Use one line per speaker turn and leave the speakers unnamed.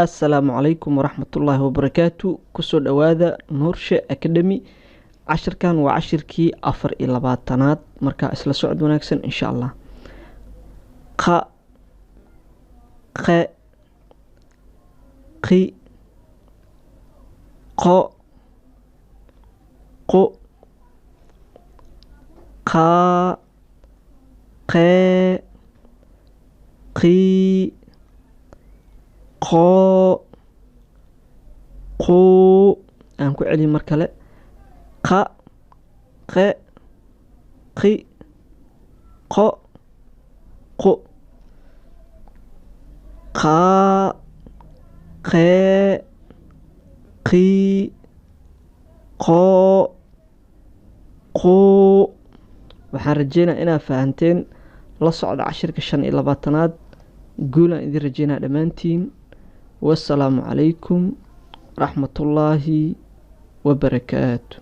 Assalaamu calaykum waraxmatullaahi wabarakaatu. Kusoo dhowaada Nuurshe Academy. Cashirkan waa cashirkii 24aad. Markaa isla socod wanaagsan, insha Allah. Qa, qe, qi, qo, qu, qaa, qee, qii, qoo, quu. Aan ku celiyo mar kale: qa, qe, qi, qo, qu, qaa, qee, qii, qoo, quu. Waxaan rajeynaa inaad fahanteen. La socda cashirka 25aad. Guulaan idin rajeynaa dhammaantiin. Wasalaamu calaykum raxmatullaahi wabarakaatu.